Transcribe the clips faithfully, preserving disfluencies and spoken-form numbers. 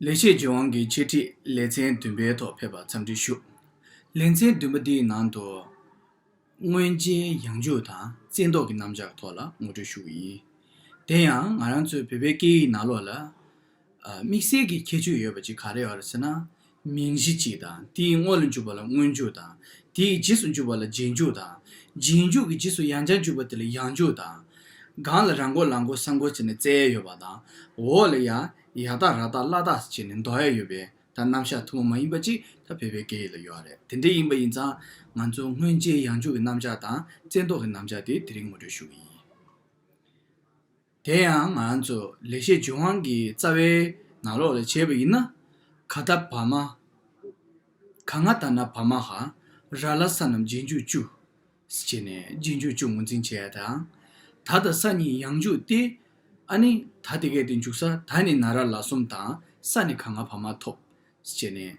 ལེགས་བཤད་ལྗོན་དབང་གི་འཆད་ཁྲིད་ལེ་ཚན་བདུན་པའི་ཐོག་ཕེབས་པར་འཚམས་འདྲི་ཞུ། ལེ་ཚན་བདུན་པ་འདིའི་ནང་དུ། མངོན་རྗེས་ཡང་འཇུག་དང་བཙན་ཐབས་ཀྱི་རྣམ་གཞག་ཐོག་ལ་ངོ་སྤྲོད་ཞུ་གི་ཡིན། དེ་ཡང་ང་རང་ཚོའི་བོད་པའི་སྐད་ཡིག་ནང་ལོགས་ལ། ཨ། དམིགས་བསལ་གྱི་ཁྱད་ཆོས་ཡོད་པ་ཅིག་ག་རེ་ཡོད་རེད་ཟེར་ན། མིང་གཞི་གཅིག་དང་དེའི་སྔོན་ལ་འཇུག་པ་ལ་སྔོན་འཇུག་དང་། དེའི་རྗེས་སུ་འཇུག་པ་ལ་རྗེས་འཇུག་དང་། རྗེས་འཇུག་གི་རྗེས་སུ་ཡང་བསྐྱར་འཇུག་པ་དེ་ལ་ཡང་འཇུག་དང་། སྒང་ལ་ར་མགོ་ལ་མགོ་ས་མགོ་བྱས་ནས་བཙལ་ཡ་ཡོད་པ་དང་། འོག་ལ་ཡ་ཡ་བཏགས་ར་བཏགས་ལ་བཏགས་བྱས་ནས་འདོགས་ཡ་ཡོད་པའི་ད་རྣམ་གཞག་ཐུན་མོང་མ་ཡིན་པ་ཅིག་ད་བོད་པའི་སྐད་ཡིག་ལ་ཡོད་རེད། དེ་འདྲ་ཡིན་པ་ཡིན་ཙང་ང་ཚོ་མངོན་རྗེས་ཡང་འཇུག་གི་རྣམ་གཞག་དང་བཙན་ཐབས་ཀྱི་རྣམ་གཞག་དེ་དེ་རིང་ངོ་སྤྲོད་ཞུ་གི་ཡིན། དེ་ཡང་ང་རང་ཚོ་ལེགས་བཤད་ལྗོན་དབང་གི་རྩ་བའི་ནང་ལོགས་ལ་བྱས་པ་ཡིན་ན། ག་ད་བ་མ། ག་ང་ད་ན་བ་མ་འ། ར་ལ་ས་རྣམས་རྗེས་འཇུག་བཅུ། ཟེར་བྱས་ནས་རྗེས་འཇུག་བཅུ་ངོས་འཛིན་བྱས་དང་། ད་དང་ས་གཉིས་ཡང་འཇུག་སྟེ། ཨ་ནི་ད་དེ་གའི་དེ་འཇུག་ས་ད་ནི་ན་ར་ལ་གསུམ་དང་ས་ནི་ག་ང་བ་མ་ཐོབ། ཟེར་བྱས་ནས།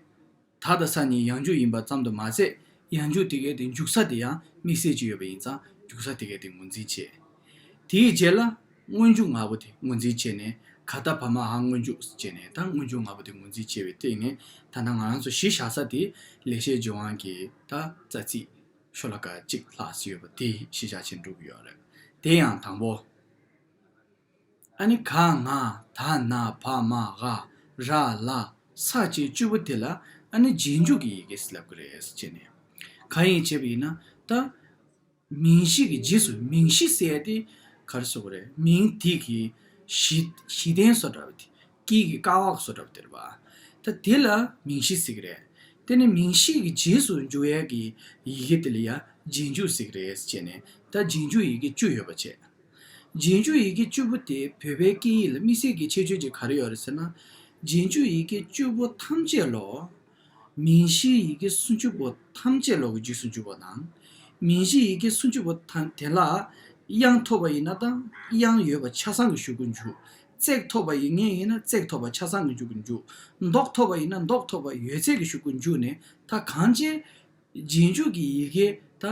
ད་དང་ས་གཉིས་ཡང་འཇུག་ཡིན་པ་ཙམ་དུ་མ་ཟད། ཡང་འཇུག་དེ་གའི་དེ་འཇུག་ས་དེ་ཡང་དམིགས་བསལ་ཅིག་ཡོད་པ་ཡིན་ཙང་འཇུག་ས་དེ་གའི་དེ་ངོས་འཛིན་བྱས། དེའི་རྗེས་ལ་སྔོན་འཇུག་ལྔ་པོ་དེ་ངོས་འཛིན་བྱས་ནས་ག་ད་བ་མ་འ་སྔོན་འཇུག་ཟེར་བྱས་ནས་ད་སྔོན་འཇུག་ལྔ་པོ་དེ་ངོས་འཛིན་བྱས་པའི་སྟེང་ནས་ད་ལྟ་ང་རང་ཚོ་གཞི་བཞག་ས་དེ་ལེགས་བཤད་ལྗོན་དབང་གི་ད་རྩ་ཚིག་ཤོ་ལོ་ཀ་གཅིག་ལྷག་ཙམ་ཡོད་པ་དེ་གཞི་བཞག་བྱས་འགྲོ་གི་ཡོད་རེད། དེ་ཡང་དང་པོ། ཨ་ནི་ག་ང་ད་ན་བ་མ་འ་ར་ལ་ས་བཅས་བཅུ་པོ་དེ་ལ་ཨ་ནི་རྗེས་འཇུག་གི་ཡི་གེ་ཟེར་ལབ་ཀྱི་རེད་ཟེར་བྱས་ནས། གང་ཡིན་བྱས་པ་ཡིན་ན་ད། མིང་གཞི་གི་རྗེས་སུ་མིང་གཞི་ཟེར་ཡ་དེ་ག་རེ་ཟེར་དགོས་རེད། མིང་དེ་གི་གཞི་གཞི་རྟེན་བཟོ་འདྲ་བ་དེ། སྐད་ཀྱི་ཀ་བ་བཟོ་འདྲ་བ་དེ་རེད་པ། ད་དེ་ལ་མིང་གཞི་ཟེར་གྱི་རེད། དེ་ནི་མིང་གཞི་གི་རྗེས་སུ་འཇུག་ཡ་གི་ཡི་གེ་དེ་ལ་ཡ་རྗེས་འཇུག་ཟེར་གྱི་རེད་ཟེར་བྱས་ནས་ད་རྗེས་འཇུག་ཡི་གེ་བཅུ་ཡོད་པ་བྱས། རྗེས་འཇུག་ཡི་གེ་བཅུ་པོ་དེ་བོད་པའི་སྐད་ཡིག་ལ་དམིགས་བསལ་གྱི་ཁྱད་ཆོས་ཅིག་ག་རེ་ཡོད་རེད་ཟེར་ན། རྗེས་འཇུག་ཡི་གེ་བཅུ་པོ་ཐམས་ཅད་ལོ། མིང་གཞིའི་ཡི་གེ་སུམ་ཅུ་པོ་ཐམས་ཅད་ལོ་གི་རྗེས་སུ་འཇུག་པ་དང་། མིང་གཞིའི་ཡི་གེ་སུམ་ཅུ་པོ་ཐམས་དེ་ལ་དབྱངས་ཐོབ་པ་ཡིན་ན་དང་དབྱངས་ཡོད་པ་ཆ་ཚང་གི་གཞུག་གུ་འཇུག། བརྩེགས་ཐོབ་པ་ཡིན་ངེས་ཡིན་ན་བརྩེགས་ཐོབ་པ་ཆ་ཚང་གི་གཞུག་གུ་འཇུག། མདོག་ཐོབ་པ་ཡིན་ན་མདོག་ཐོབ་པ་ཡོད་ཚད་ཀྱི་གཞུག་གུ་འཇུག་ནས་ད་གང་ཅི། རྗེས་འཇུག་གི་ཡི་གེ་ད་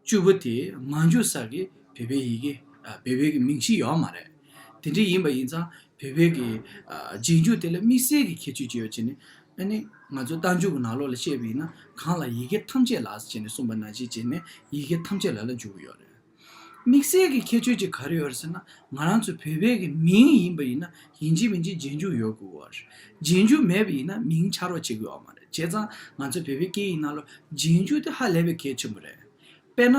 བཅུ་པོ་དེ་མ་འཇུག་ས་གི་བོད་པའི་ཡི་གེ་ཨ་བོད་པའི་གི་མིང་གཞི་ཡོད་མ་རེད། དེ་འདྲ་ཡིན་པ་ཡིན་ཙང་བོད་པའི་གི་ཨ་རྗེས་འཇུག་དེ་ལ་དམིགས་བསལ་གྱི་ཁྱད་ཆོས་ཅིག་ཡོད་བྱས་ནས། ཨ་ནི་ང་ཚོ་རྟགས་འཇུག་གི་ནང་ལོགས་ལ་བཤད་པ་ཡིན་ན་གང་ལ་ཡི་གེ་ཐམས་ཅད་ལ་ཟེར་བྱས་ནས་གསུངས་པ་ནང་བཞིན་བྱས་ནས་ཡི་གེ་ཐམས་ཅད་ལ་ལ་འཇུག་གི་ཡོད་རེད། དམིགས་བསལ་གྱི་ཁྱད་ཆོས་ཅིག་ག་རེ་ཡོད་རེད་ཟེར་ན། ང་རང་ཚོ་བོད་པའི་གི་མིང་ཡིན་པ་ཡིན་ན་ཡིན་གཅིག་མིན་གཅིག་རྗེས་འཇུག་ཡོད་དགོས་པ་རེད། རྗེས་འཇུག་མེད་པ་ཡིན་ན་མིང་ཆགས་རོགས་བྱེད་དགོས་པ་མ་རེད། བྱས་ཙང་ང་ཚོ་བོད་པའི་སྐད་ཡིག་ནང་ལ་རྗེས་འཇུག་དེ་ཧ་ལས་པའི་གལ་ཆེན་པོ་རེད། དཔེར་ན།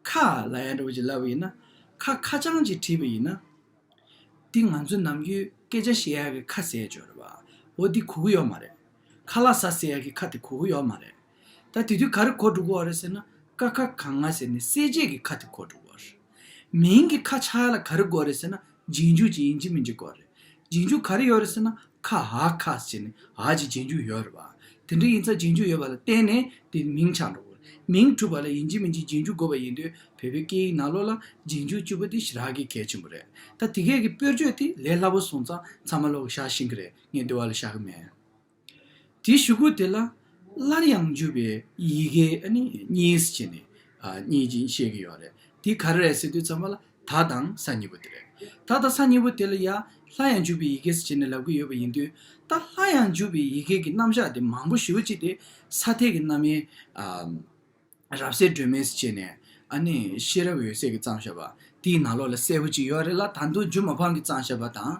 ཁ་ལབ་ཡ་འདྲ་བོ་ཅིག་ལབ་པ་ཡིན་ན། ཁ་ཁ་རྐྱང་ཅིག་བྲིས་པ་ཡིན་ན། འདི་ང་ཚོ་ནམ་རྒྱུན་སྐད་ཆ་བཤད་ཡག་གི་ཁ་ཟེར་ཡ་ཅིག་ཡོད་རེད་པ། འོ་འདི་གོ་གི་ཡོད་མ་རེད། ཁ་ལག་ཟ་ཟེར་ཡག་གི་ཁ་དེ་གོ་གི་ཡོད་མ་རེད། ད་དེ་དུས་ག་རེ་གོ་འགྲོ་གི་ཡོད་རེད་ཟེར་ན། ཀ་ཁ་ག་ང་ཟེར་ནས་གསལ་བྱེད་ཀྱི་ཁ་དེ་གོ་འགྲོ་གི་ཡོད་རེད། མིང་གི་ཁ་ཆགས་ལ་ག་རེ་དགོས་རེད་ཟེར་ན་རྗེས་འཇུག་ཅིག་ཡིན་གཅིག་མིན་གཅིག་དགོས་རེད། རྗེས་འཇུག་ག་རེ་ཡོད་རེད་ཟེར་ན་ཁ་འ་ཁ་ཟེར་ནས་འ་ཅིག་རྗེས་འཇུག་ཡོད་རེད་པ། དེ་འདྲ་ཡིན་ཙང་རྗེས་འཇུག་ཡོད་པ་ལ་བརྟེན་ནས་དེ་མིང་ཆགས་འགྲོ་གི་རེད། མིང་གྲུབ་པ་ལ་ཡིན་གཅིག་མིན་གཅིག་རྗེས་འཇུག་དགོས་པ་ཡིན་དུས་བོད་པའི་སྐད་ཡིག་ནང་ལོགས་ལ་རྗེས་འཇུག་བཅུ་པོ་དེ་ཞེ་དྲག་གི་གལ་ཆེན་པོ་རེད། ད་དེ་གས་ཀྱི་དཔེར་བརྗོད་དེ་ལས་སླ་པོ་སོང་ཙང་ཚང་མ་ལོག་བཞག་ཤེས་ཀྱི་རེད། ངས་འདི་བ་ལ་བཞག་གི་མེད། དེའི་གཞུག་གུ་དེ་ལ་སླར་ཡང་འཇུག་པའི་ཡི་གེ་ཨ་ནི་གཉིས་བྱས་ནས་ཨ་གཉིས་ཅིག་བཤད་ཀྱི་ཡོད་རེད། དེ་ག་རེ་རེད་ཟེར་དུས་ཙམ་པ་ལ་ད་དང་ས་གཉིས་པོ་དེ་རེད། ད་དང་ས་གཉིས་པོ་དེ་ལ་ཡ་སླར་ཡང་འཇུག་པའི་ཡི་གེ་ཟེར་བྱས་ནས་ལབ་ཀྱི་ཡོད་པ་ཡིན་དུས། ད་སླར་ཡང་འཇུག་པའི་ཡི་གེ་གི་རྣམ་གཞག་དེ་མང་པོ་ཞེ་པོ་ཅིག་དེ་ས་ཐད་ཀྱི་རྣམ་དབྱེ་ཨ་རབ་གསལ་སྒྲོན་མེ་ཟེར་བྱས་ནས་ཨ་ནི་ཤེས་རབ་འོད་གསལ་གྱིས་བརྩམས་བཞག་པ་དེའི་ནང་ལོགས་ལ་གསལ་པོ་ཅིག་ཡོད་རེད་ལ། ད་དུང་འཇུ་མ་ཕམ་གྱིས་བརྩམས་བཞག་པ་དང་།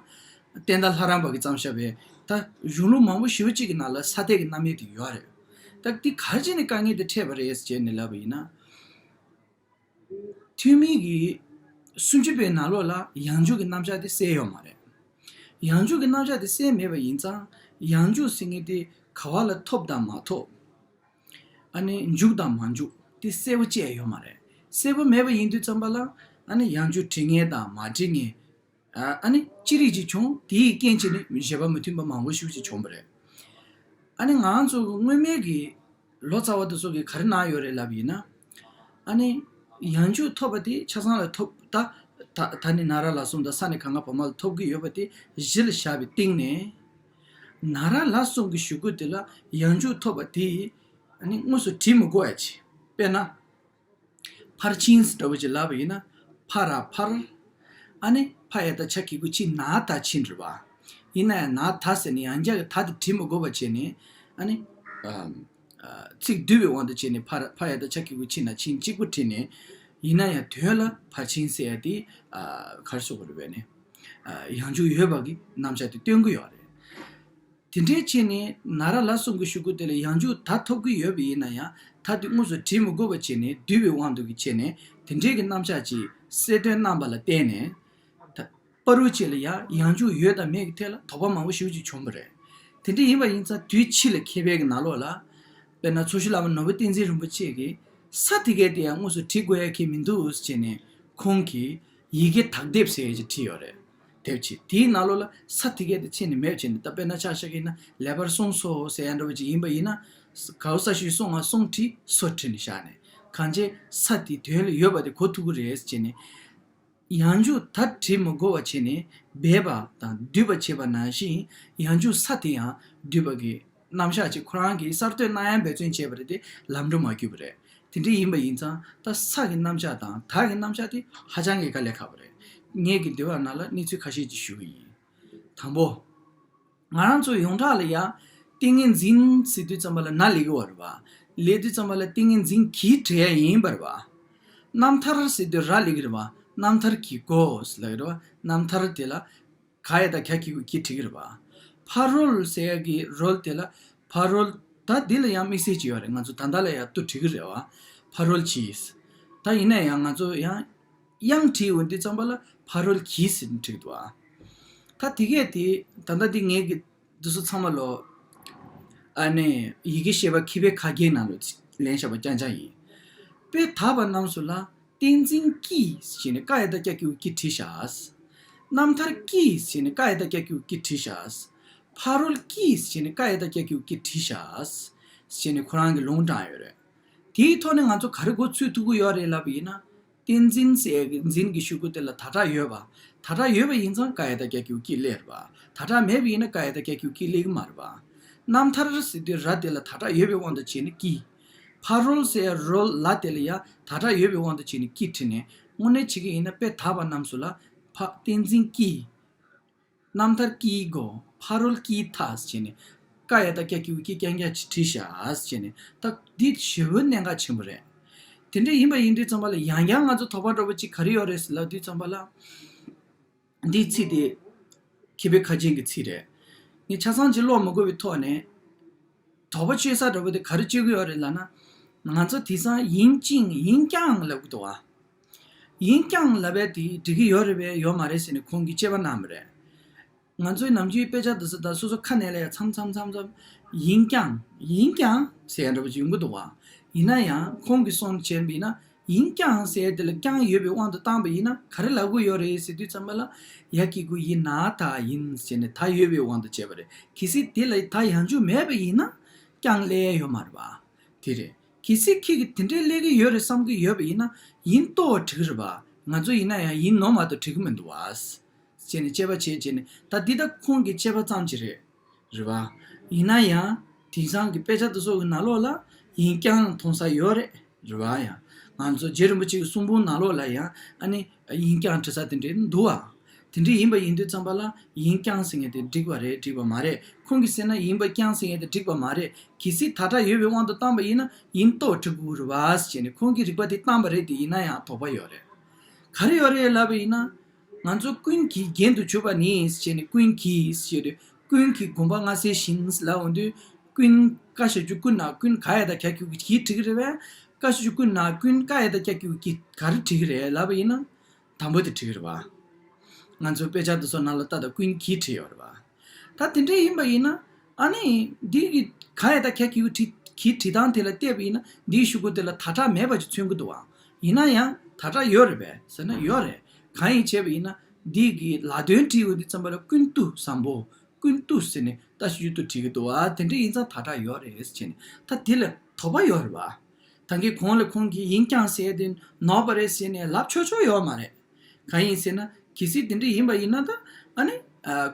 བསྟན་དར་ལྷ་རམས་པ་གིས་བརྩམས་བཞག་པའི་ད་གཞུང་ལུགས་མང་པོ་ཞེ་པོ་ཅིག་གི་ནང་ལ་ས་ཐད་ཀྱི་རྣམ་དབྱེ་དེ་ཡོད་རེད། ད་འདི་ག་རེ་བྱས་ནས་དཀའ་ངལ་དེ་འཕྲད་པ་རེད་ཟེར་བྱས་ནས་ལབ་པ་ཡིན་ན། ཐོན་མིའི་གི་སུམ་ཅུ་པའི་ནང་ལོགས་ལ་ཡང་འཇུག་གི་རྣམ་གཞག་དེ་གསལ་ཡོད་མ་རེད། ཡང་འཇུག་གི་རྣམ་གཞག་དེ་གསལ་མེད་པ་ཡིན་ཙང་ཡང་འཇུག་ཟེར་མཁན་དེ་ག་བ་ལ་ཐོབ་དང་མ་ཐོབ། ཨ་ནི་འཇུག་དང་མ་འཇུག་དེ་གསལ་པོ་བཅད་ཡོད་མ་རེད། གསལ་པོ་མེད་པ་ཡིན་དུས་ཙམ་པ་ལ་ཨ་ནི་ཡང་འཇུག་འབྲི་མཁན་དང་མ་འབྲི་མཁན། ཨ་ཨ་ནི་ཅི་རིགས་ཅིག་བྱུང་། དེའི་རྐྱེན་བྱས་ནས་བཞེད་པ་མི་མཐུན་པ་མང་པོ་ཞིག་ཅིག་བྱུང་བ་རེད། ཨ་ནི་ང་ཚོ་སྔོན་མའི་གི་ལོ་ཙཱ་བ་དེ་ཚོ་གིས་ག་རེ་གནང་ཡོད་རེད་ལབ་ཡིན་ན། ཨ་ནི་ཡང་འཇུག་ཐོབ་པ་དེ་ཆ་ཚང་ལ་ཐོབ། ད་ད་ད་ནི་ན་ར་ལ་གསུམ་དང་ས་ནི་ག་ང་བ་མ་ལ་ཐོབ་ཀྱི་ཡོད་པ་དེ་གཞི་ལ་བཞག་པའི་སྟེང་ནས། ན་ར་ལ་གསུམ་གྱི་གཞུག་གུ་དེ་ལ་ཡང་འཇུག་ཐོབ་པ་དེ་ཨ་ནི་དངོས་སུ་བྲི་མི་དགོས་ཡ་ཆེ། དཔེར་ན། ཕར་ཕྱིན་ཟེར་འདྲ་བོ་ཅིག་ལབ་པ་ཡིན་ན། ཕ་ར་ཕར། ཨ་ནི་ཕ་ཡ་བཏགས་ཕྱ་གི་གུ་ཕྱི་ན་ད་ཕྱིན་རེད་པ། ཡིན་ན་ཡང་ན་ད་ཟེར་ནས་ཡང་བསྐྱར་གྱི་ད་དེ་བྲི་མི་དགོས་པ་བྱས་ནས། ཨ་ནི་ཨ་ཨ་ཚིག་བསྡུས་པའི་དབང་དུ་བྱས་ནས་ཕར་ཕ་ཡ་བཏགས་ཕྱ་གི་གུ་ཕྱི་ན་ཕྱིན་གཅིག་པུ་བྲིས་ནས། ཡིན་ན་ཡང་དོན་ལ་ཕར་ཕྱིན་ཟེར་ཡ་དེ། ཨ་ག་རེ་ཟེར་དགོས་རེད་པས་ནས། ཨ་ཡང་འཇུག་ཡོད་པ་གི་རྣམ་གཞག་དེ་སྟོན་གྱི་ཡོད་རེད། དེ་འདྲའི་ཕྱིར་ནི་ན་ར་ལ་གསུམ་གྱི་གཞུག་གུ་དེ་ལ་ཡང་འཇུག་ད་ཐོབ་ཀྱི་ཡོད་པ་ཡིན་ན་ཡང་། ད་དེ་དངོས་སུ་བྲིས་མི་དགོས་པ་བྱས་ནས་བསྡུས་པའི་དབང་དུ་གི་བྱས་ནས། དེ་འདྲའི་གི་རྣམ་གཞག་ཅིག་གསལ་སྟོན་གནང་བ་ལ་བརྟེན་ནས། ད་པ་རུ་ཅིག་ལ་ཡང་ཡང་འཇུག་ཡོད་དང་མེད་ཀྱི་ཐད་ལ་དོགས་པ་མང་པོ་ཞེ་པོ་ཅིག་བྱུང་བ་རེད། དེ་འདྲ་ཡིན་པ་ཡིན་ཙང་དུས་ཕྱིས་ལ་མཁས་པའི་གི་ནང་ལོགས་ལ། དཔེར་ན་ཚོགས་ཞུགས་བླ་མ་ནོར་བུ་བསྟན་འཛིན་རིན་པོ་ཆེ་གིས་ས་དེ་གའི་དེ་ཡང་དངོས་སུ་བྲིས་དགོས་ཡ་གི་མི་འདུག་ཟེར་ནས། ཁོང་གིས་ཡི་གེ་དག་སྡེབ་ཟེར་ཡ་ཅིག་བྲིས་ཡོད་རེད། དེབ་ཅིག་དེའི་ནང་ལོགས་ལ་ས་དེ་གའི་དེ་ཕྱེ་ནས་མེད་བྱས་ནས། ད་དཔེར་ན་ཆ་བཞག་གི་ཡིན་ན་ལེགས་པར་གསུངས་སོ་ཟེར་ཡ་འདྲ་བོ་ཅིག་ཡིན་པ་ཡིན་ན། གའོ་ས་ཞུས་སོ་ང་སོང་བྲིས་སོ་བྲིས་ནས་བཞག་ནས། གང་བྱས་ས་དེ་དོན་ལ་ཡོད་པ་དེ་གོ་ཐུབ་ཀྱི་རེད་ཟེར་ནས། ཡང་འཇུག་ད་བྲིས་མི་དགོས་པ་བྱས་ནས་སྦས་པ་དང་བསྡུས་པ་བྱས་པ་ནང་བཞིན། ཡང་འཇུག་ས་དེ་ཡང་བསྡུས་པ་གི་རྣམ་གཞག་ཅིག་ཁོ་རང་གིས་གསར་གཏོད་གནང་ཡ་འབད་བརྩོན་བྱས་པ་རེད་དེ། ལམ་འགྲོ་མ་བརྒྱུད་པ་རེད། དེ་འདྲ་ཡིན་པ་ཡིན་ཙང་ད་ས་གི་རྣམ་གཞག་དང་ད་གི་རྣམ་གཞག་དེ་ཧ་ཅང་གི་དཀའ་ལས་ཁག་པོ་རེད། ངས་ཀྱི་འདི་བར་ནང་ལ་གནས་ཚུལ་ཁ་ཤས་ཅིག་ཞུ་གི་ཡིན། དང་པོ། ང་རང་ཚོ་ཡོངས་གྲགས་ལ་ཡ། ཏིང་ངེ་འཛིན་ཟེར་དུས་ཙམ་པ་ལ་ན་སླེབས་ཀྱི་ཡོད་རེད་པ། སླེབས་དུས་ཙམ་པ་ལ་ཏིང་ངེ་འཛིན་གྱིས་བྲི་ཡ་ཡིན་པ་རེད་པ། རྣམ་ཐར་ཟེར་དུས་ར་སླེབས་ཀྱི་རེད་པ། རྣམ་ཐར་གྱི་སྒོ་ཟེར་ལབ་ཀྱི་རེད་པ། རྣམ་ཐར་དེ་ལ་ག་ཡ་བཏགས་གྱ་གི་གུ་གྱི་བྲི་གི་རེད་པ། ཕ་རོལ་ཟེར་ཡ་གི་རོལ་དེ་ལ་ཕ་རོལ། ད་འདི་ལ་ཡང་དམིགས་བསལ་ཅིག་ཡོད་རེད། ང་ཚོ་ད་ལྟ་ལ་ཡང་ཏུ་བྲི་གི་རེད་པ། ཕ་རོལ་གྱིས། ད་ཡིན་ན་ཡང་ང་ཚོ་ཡང་དབྱངས་བྲིས་ཡོང་དུས་ཙམ་པ་ལ་ཕ་རོལ་གྱིས་ཟེར་ནས་བྲིས་འདུག་ཨ། ད་དེ་གས་དེ་ད་ལྟ་འདི་ངས་ཀྱི་འདི་ཚོ་ཚང་མ་ལོ། ཨ་ནི་ཡི་གེ་ཤེས་པ་མཁས་པའི་ཁ་རྒྱའི་ནང་ལ་ལེན་བཞག་པ་རྐྱང་རྐྱང་ཡིན། དཔེ་དག་པ་རྣམས་སུ་ལ་ཏིང་འཛིན་གྱིས་ཟེར་ནས་ཀ་ཡ་བཏགས་ཀྱ་གི་གུ་གྱི་བྲིས་བཞག་རྣམ་ཐར་གྱིས་ཟེར་ནས་ཀ་ཡ་བཏགས་ཀྱ་གི་གུ་གྱི་བྲིས་བཞག་ཕ་རོལ་གྱིས་ཟེར་ནས་ཀ་ཡ་བཏགས་ཀྱ་གི་གུ་གྱི་བྲིས་བཞག་ཟེར་ནས་ཁོ་རང་གིས་ལུང་དྲངས་ཡོད་རེད། དེའི་ཐོག་ནས་ང་ཚོ་ག་རེ་གོ་ཚུད་ཐུབ་ཀྱི་ཡོད་རེད་ལབ་པ་ཡིན་ན། ཏིང་འཛིན་ཟེར་ཡ་གི་འཛིན་གྱི་གཞུག་གུ་དེ་ལ་ད་དྲག་ཡོད་པ། ད་དྲག་ཡོད་པ་ཡིན་ཙང་ཀ་ཡ་བཏགས་ཀྱ་གི་གུ་གྱི་སླེབས་རེད་པ། ད་དྲག་མེད་པ་ཡིན་ན་ཀ་ཡ་བཏགས་ཀྱ་གི་གུ་གྱི་སླེབས་ཀྱི་མ་རེད་པ། རྣམ་ཐར་ཟེར་དུས་ར་དེ་ལ་ད་དྲག་ཡོད་པའི་དབང་དུ་བྱས་ནས་གྱིས། ཕ་རོལ་ཟེར་ཡ་རོལ་ལ་དེ་ལ་ཡ་ད་དྲག་ཡོད་པའི་དབང་དུ་བྱས་ནས་གྱིས་བྲིས་ནས། དངོས་གནས་བྱེད་ཀྱི་ཡིན་ན་དཔེ་དག་པ་རྣམས་སུ་ལ་ཕ་ཏིང་འཛིན་གྱིས། རྣམ་ཐར་གྱི་སྒོ་ཕ་རོལ་གྱི་མཐའ་ཟེར་ནས། ཀ་ཡ་བཏགས་ཀྱ་གི་གུ་གྱི་རྐྱང་རྐྱང་ཅིག་བྲིས་བཞག་ཟེར་ནས། ད་འདི་ཞེ་པོ་གནད་འགག་ཆེན་པོ་རེད། དེ་འདྲ་ཡིན་པ་ཡིན་དུས་ཙམ་པ་ལ་ཡང་ཡང་ང་ཚོ་དོགས་པ་འདྲ་པོ་ཅིག་ག་རེ་ཡོད་རེད་ཟེར་ལབ་དུས་ཙམ་པ་ལ། འདིའི་ཚིག་དེ་མཁས་པའི་ཁ་རྒྱན་གྱི་ཚིག་རེད། ངས་ཆ་ཚང་ཅིག་ཀློག་མི་དགོས་པའི་ཐོག་ནས། དོགས་པ་གཅོད་ས་འདྲ་པོ་དེ་ག་རེ་གཅོད་ཀྱི་ཡོད་རེད་ལབ་ན། ང་ཚོ་དེང་སང་ཡིན་ཅིང་ཡིན་ཀྱང་ལབ་ཀྱི་འདུག་བ། ཡིན་ཀྱང་ལབ་པའི་དེ་འགྲིག་གི་ཡོད་རེད་པས་ཡོད་མ་རེད་ཟེར་ནས་ཁོང་གིས་དཔྱད་པ་གནང་བ་རེད། ང་ཚོའི་ནམ་རྒྱུན་དཔེ་ཆ་འདི་ཚོ་ད་སོ་སོ་ཁ་ནས་ལ་ཡ་མཚམས་མཚམས་མཚམས་མཚམས་ཡིན་ཀྱང་ཡིན་ཀྱང་ཟེར་ཡ་འདྲ་པོ་ཅིག་ཡོང་གི་འདུག་བ། ཡིན་ན་ཡང་ཁོང་གིས་གསུངས་བྱས་པ་ཡིན་ན། ཡིན་ཀྱང་ཟེར་དེ་ལ་ཀྱང་ཡོད་པའི་དབང་དུ་བཏང་པ་ཡིན་ན་ག་རེ་ལབ་དགོས་ཡོད་རེད་ཟེར་དུས་ཙམ་པ་ལ། ཡ་གི་གུ་ཡི་ན་ད་ཡིན་ཟེར་ནས་ད་ཡོད་པའི་དབང་དུ་བྱས་པ་རེད། གལ་སྲིད་དེ་ལ་ད་ཡང་འཇུག་མེད་པ་ཡིན་ན་ཀྱང་སླེབས་ཡ་ཡོད་མ་རེད་པ། དེ་རེད། གལ་སྲིད་ཁྱེད་ཀྱིས་དེ་འདྲའི་སླེབས་ཀྱི་ཡོད་རེད་བསམ་གྱི་ཡོད་པ་ཡིན་ན་ཡིན་གཏོགས་བྲིས་ཀྱི་རེད་པ། ང་ཚོ་ཡིན་ན་ཡང་ཡིན་ནོ་མ་གཏོགས་བྲིས་ཀྱི་མི་འདུག་བ། ཟེར་ནས་དཔྱད་པ་བྱས་བྱས་ནས་ད་འདི་ད་ཁོང་གི་དཔྱད་པ་ཙམ་ཅིག་རེད། རེད་བ། ཡིན་ན་ཡང་དེང་སང་གི་དཔེ་ཆ་དེ་ཚོ་གི་ནང་ལོགས་ལ་ཡིན་ཀྱང་མཐོང་ས་ཡོད་རེད། རེད་བ། ཡང་ང་ཚོ་རྗེ་རིན་པོ་ཆེ་གི་གསུང་འབུམ་ནང་ལོགས་ལ་ཡང་ཨ་ནི་ཡིན་ཀྱང་བྲི་ས་དེ་འདྲས་འདུག་བ། དེ་འདྲས་ཡིན་པ་ཡིན་དུས་ཙམ་པ་ལ་ཡིན་ཀྱང་ཟེར་མཁན་དེ་འགྲིག་པ་རེད་འགྲིག་པ་མ་རེད། ཁོང་གིས་ཟེར་ན་ཡིན་པ་ཀྱང་ཟེར་མཁན་དེ་འགྲིག་པ་མ་རེད། གལ་སྲིད་ད་དྲག་ཡོད་པའི་དབང་དུ་བཏང་པ་ཡིན་ན་ཡིན་གཏོགས་བྲི་དགོས་རེད་བ་ཟེར་ནས་ཁོང་གིས་རིགས་པ་དེ་བཏང་པ་རེད། དེ་ཡིན་ན་ཡང་དོགས་པ་ཡོད་རེད། ག་རེ་ཡོད་རེད་ལབ་པ་ཡིན་ན། ང་ཚོ་ཀུན་གྱི་རྒྱན་དུ་གྱུར་པ་ནི་ཞེས་ནས་ཀུན་གྱིས་ཞེས་ཏེ་ཀུན་གྱི་དགོངས་པ་མངའ་གསལ་བཞིན་ལབ་འོང་དུས། ཀུན་ཀ་ཞབས་ཀྱུ་ཀུན་ན་ཀུན་ག་ཡ་བཏགས་གྱ་གི་གུ་གྱི་བྲིས་ཀྱི་རེད་པས། ཀ་ཞབས་ཀྱུ་ཀུན་ན་ཀུན་ཀ་ཡ་བཏགས་གྱ་གི་གུ་གྱི་ག་རེ་བྲིས་ཀྱི་རེད་ལབ་པ་ཡིན་ན། དང་པོ་དེ་བྲིས་ཀྱི་རེད་པ། ང་ཚོའི་དཔེ་ཆ་དེ་ཚོ་ནང་ལ་ལྟ་དང་ཀུན་གྱིས་བྲིས་ཡོད་རེད་པ། ད་དེ་འདྲ་ཡིན་པ་ཡིན་ན། ཨ་ནི་འདི་གི་ག་ཡ་བཏགས་གྱ་གི་གུ་གྱི་བྲིས་སྟངས་དེ་ལ་བལྟས་པ་ཡིན་ན་འདིའི་གཞུག་གུ་དེ་ལ་ད་དྲག་མེད་པ་ཅིག་མཚོན་གྱི་འདུག་བ། ཡིན་ན་ཡང་ད་དྲག་ཡོད་རེད་པས་ཟེར་ན་ཡོད་རེད། གང་ཡིན་བྱས་པ་ཡིན་ན་འདི་གི་ལ་དོན་བྲིས་ཡོང་དུས་ཙམ་པ་ལ་ཀུན་ཏུ་བཟང་པོ། ཀུན་ཏུ་ཟེར་ནས་ད་ཞུ་དུ་བྲིས་ཀྱི་འདུག་བ། དེ་འདྲ་ཡིན་ཙང་ད་དྲག་ཡོད་རེད་ཟེར་ནས་ད་དེ་ལ་དོགས་པ་ཡོད་རེད་བ། ད་གིན་གོང་ལ་ཁོང་གིས་ཡིན་ཀྱང་ཟེར་དེ་ནོར་བ་རེད་ཟེར་ནས་ལབ་ཆོག་ཆོག་ཡོད་མ་རེད། གང་ཡིན་ཟེར་ན་གལ་སྲིད་དེ་འདྲ་ཡིན་པ་ཡིན་ན་ད་ཨ་ནི་